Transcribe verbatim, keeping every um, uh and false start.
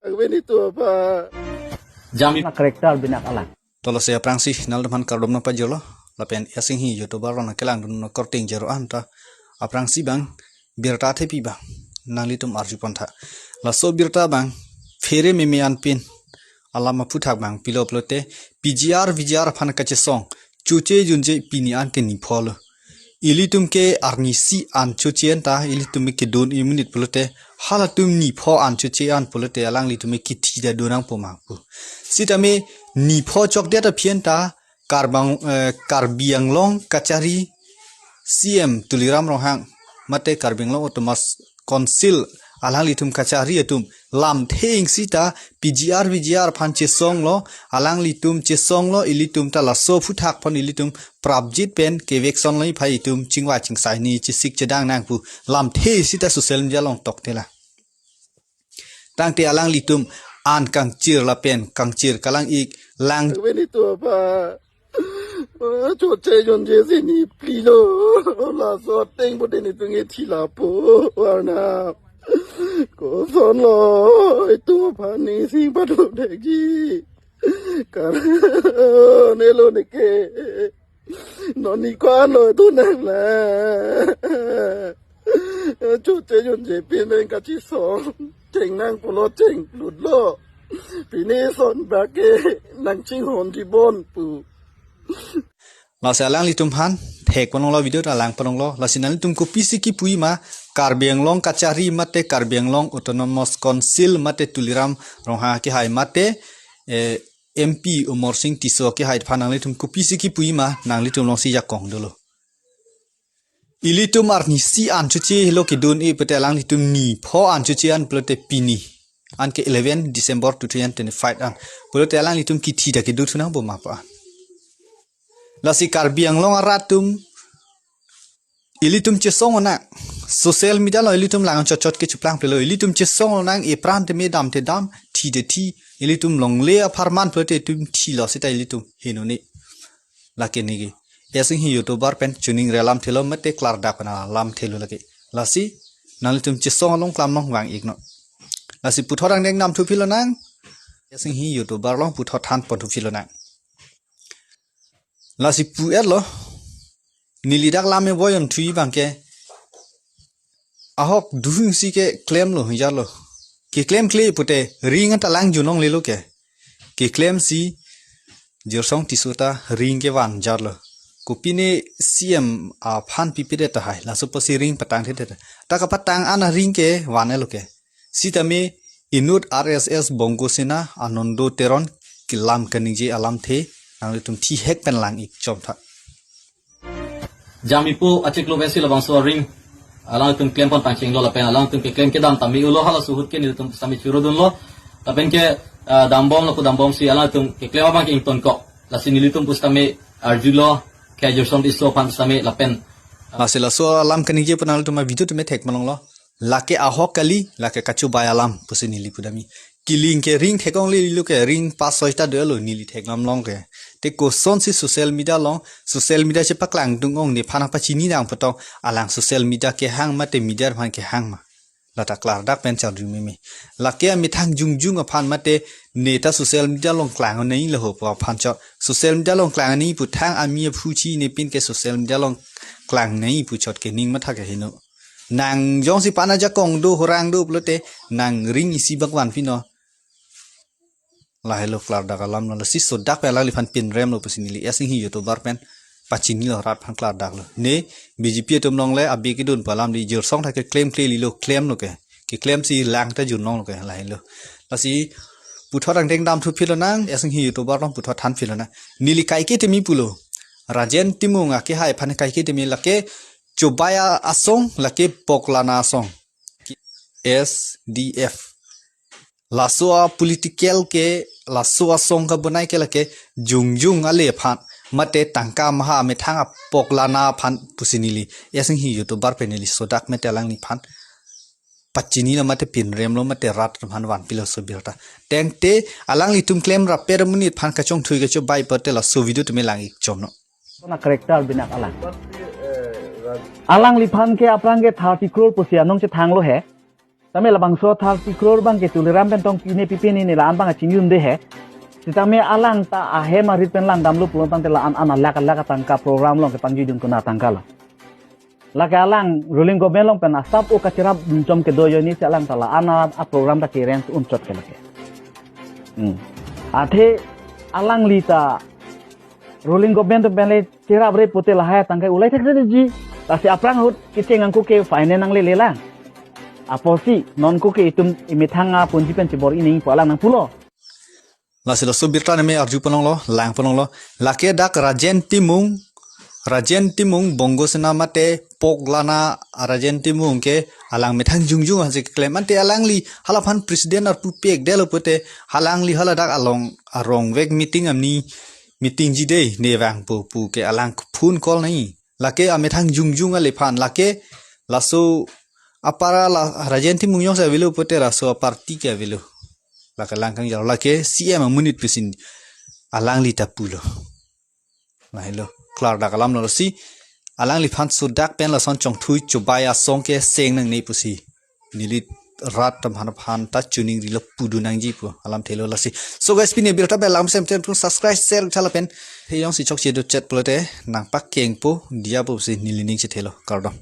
Agveni tu apa? Jami na character binak alang. Tolose aphrangsi nanglitumphan kardom nangpajirlo. Lapen Asing Hi YouTuber along nangkelangdun akorte ingjero anta aphrangsi abang birta thepi abang nanglitum arjupon tha. Laso birta abang phere meme anpin alam aphuthak abang pilo pulote P G R V G R aphan kachesong choche junje pini an ke nipho lo. Ilitum ke arnisi an choche anta ilitum ke dun imunit pulote halatum nipho an choche an pulote alanglitum ke kithi ta dun nangpo ma pu. Sitame nipho chokdet aphi anta Karbang, eh, Karbi Anglong Kachari C M Tuliram Ronghang mate Karbi Anglong Autonomous Council alanglitum kachari atum lamthe ing sita P G R V G R aphan chesonglo, alanglitum chesonglo, ilitum ta laso aphuthak aphan ilitum prapjit pen kevek sonlo, iphai itum chingvai chingsai ni chesik chedang nangpu lamthe sita social media along tokte la. Tangte alanglitum an kangchir lapen kangchir kalang-ik lang. Agveni tu apa? Choche junje si ni plilo. Laso ateng pute nelitum ke thila po. Arnam. Kosonlo itum aphan ning sing padu degi. Kar nelo neke. Non ni ko-an lo tu nang la. Choche junje pin nang kachesong. Cheng nang pulo cheng lutlo. Pini son bak ke nangchinghon jibon pu. Lasi alanglitum aphan thekponlonglo, video ta langponlonglo. Lasi nanglitum kopisi kipu ma Karbi Anglong Kachari mate Karbi Anglong Autonomous Council mate Tuliram Ronghang kehai mate, eh, M P Amarsing Tisso kehai aphan nanglitum kopisi kipu ma nanglitum alongsi jakong dolo. Ilitum arnisi an choche helo kedun-e pute alanglitum nipho an choche an pulote pini an ke eleven December two thousand twenty-five an pulote alanglitum kithi ta kedun thu nangpo ma pa. Lasi Karbi Anglong arat atum ilitum chesong onang. Social media along ilitum lang chotchot ke chuplang pelo. Ilitum chesong onang, epran teme dam te dam, thi te thi. Ilitum longle apharman pulote itum thilo sita ilitum heno ne. Lake neke. Asing Hi YouTuber pen chuning re alamthelo mate klardak pen alamthelo lake. Lasi nanglitum chesong along klam nangvang-iknon. Lasi puthot angdeng namthu philonang. Asing Hi YouTuber along puthot thanpon thu philonang. Lasi pu-etlo. Neli dak lam e voyon thui abang ke. Ahok duhung si keklemlo, jarlo. Keklemkle pute ring anta lang junlonglelo ke. Keklemsi Jirsong Tisso ta ring kevan jarlo. Kopine C M aphan pipedet tahai. Laso apotsi ring patangthedet. Ta kapatang an aring kevan-etlo ke. Sitame inut R S S Bongo Sena Anando Teron kelam kaningje alamthe nanglitum thihek pen lang-ik chomtha. Jamipo achiklo besi labangso aring alangtum klempon pangchenglo lapen alangtum keklem kedam tame ulo, halaso ahut ke nelitum sitame churudunlo. Lapen ke, ah, dambomlo, pu dambomsi alangtum keklem abang ke ingtonkok. Lasi nelitum pu sitame arjulo, ke Jirsong Tisso aphan sitame lapen. Lasi laso alam kaningje pu nanglitum a-video tame thekponlonglo. Lake ahok kali, lake kachobai alam pusi neli pudamji. Kiling ke ring thekonglelo ke, ring pas soi ta dolo neli thekdamlong ke. Te kosonsi social media along, social media chepaklangdun-ong nephan pachini nang pu tong, alang social media kehang mate media aphan kehang ma. Lata klardak pen charju meme. Lake amethang jongjong aphan mate ne ta social media along klang-o nangji laho pu aphan chot. Social media along klang nangji pu thang ami aphu chinine pin ke social media along klang nangji pu chot ke ning matha ke heno. Nang jongsi pan ajakong do, horang do pulote nang ring isi bak van pino. Lahelo klardak alamlo, lasi sodak pen alangliphan pinremlo pusi neli Asing Hi YouTuber pen pachinilo, rat aphan klardaklo. Ne B J P atum along le abi kedun pu alam di, Jirsong ta keklemklelelo, klemlo ke. Keklemsi lang ta junlonglo ke, lahelo. Lasi puthot angdeng damthu philonang, Asing Hi YouTuber along puthot than philonang. Neli kaike teme pulo. Rajen Timung akehai aphan kaike teme, lake chobai asong, lake poklana asong. S D F. Laso a-political ke, laso asong kabonai ke lake jongjong ale aphan mate tangka maha amethang apoklana aphan pusi neli Asing Hi YouTuber pen neli sodak mate alangliphan pachinilo mate pinremlo mate rat aphan vanpilo laso birta. Tangte alanglitum klem rapper amonit aphan kachongthui kachobai pute laso video tame lang-ik chomnon. Kona character binak alang. Alangliphan ke aphrang ke thirty crore pusi anong chethanglo he. Tame labangso thirty crore abang ke Tuliram pen tong pine pipe ne la-an abang achingjunde he. Sitame alang ta ahem arit pen langdamlo pulo tangte la-an an alakh alakh atangka program along kepangjudun kuna atangka lo. Lake alang ruling government along pen asap o kachirap dunchom kedo ajoine si alang ta la-an a, a program ta ke-arrange unchot ke lake. Hmm. Athe alangli ta ruling government pen le chirapre pute lahai atangka ulai thektheji. Lasi aphrang ahut kecheng angko ke finance nanglele lang. Apotsi non ko ke itum imethang aponji pen chibor-i nangji pu alang nangpulo. Lasi laso birta neme arju ponlonglo, lang ponlonglo. Lake dak Rajen Timung, Rajen Timung, Bongo Sena mate Poklana Rajen Timung ke alang methang jongjong aji keklem. Ante alangli halaphan president arpu pekdetlo pute, alangli hala dak along arong vek meeting amni meeting ji dei ne vangpo pu ke alang phone call nangji. Lake amethang jongjong aliphan, lake laso apara la Rajen Timung jongsi avelo pute laso aparty ke avelo. Lake lang kangjalo, lake C M amonit pusi alangli ta pulo. Lahelo, klardak alamlo si alangliphan sodak pen lason chongthui chobai asong ke seng nangne pusi neli rat atum aphan ta chiningrilo, pudun nangji pu alamthelo lasi. So guys, pini birta pen lang semsem pu subscribe, share thala pen he jongsi chokche do chet pulote nangpakengpo diya pusi neli ning chethelo, kardom.